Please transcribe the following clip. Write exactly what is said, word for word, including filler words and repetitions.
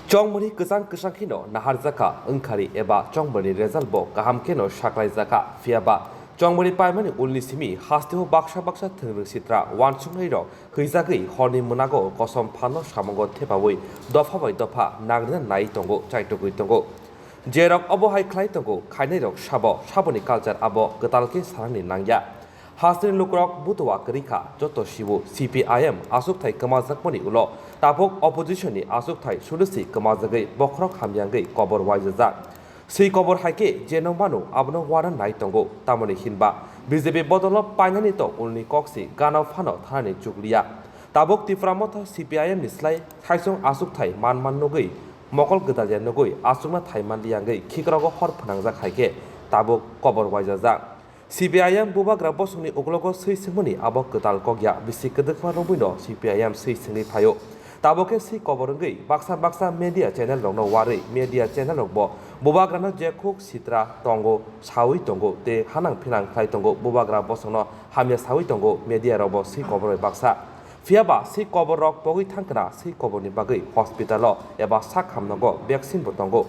Chongmani kwchang kwchang kheno naharjakha wngkhari eba chongmani result bo kaham kheno saklaijakha, phiyaba chongmani paimani ulni simi hasteo baksa baksa thwngwrwng sitra wansuknairok hwijagwi horni mwnago kosom phanno samungo thepawi dopha bai dopha nangrina nai tongo, chaitugwi tongo. Jerok obo hai khlai tongo, khainairok sabo, saboni culture abo kwtal khe sanani nangya. Hasteni lukurok butua kwrwi kha, joto sibo C P I M achukthai kwmajakmani ulo tabuk opposition ni achukthai sudesi kwmajagwi bokhorok hamyangwi kobor waijajak. Swi kobor hai khe je no mano abono uana nai tongo, tamoni hinba B J P bodolo painani to ulni kok si gana phano thanani chukliya. Tabuk Tipra Motha C P I M ni slai thaisong achukthai man man nugwi mokol gwdalya nugwi achukna thai manliya wngwi khikrogo hor phwnangjak hai khe tabuk kobor waijajak. C P I M bubagra bosongni uklogo swi swngmani abo kwtal kok ya, bisi kwdwkma romwino C P I M swi swngwi phaio. Tabuk khe swi kobor wngwi baksa baksa media channel rokno warwi media channel rokbo bubagrano je khuk sitra tongo sawi tongo tei hanang phinang khlai tongo, bubagra bosongno hamya sawi tongo, media rokbo swi kobor bai baksa. Phiyaba swi kobor rok pogwi thangkna swi koborni bagwi hospital o eba sak hamnogo vaccine bo tongo.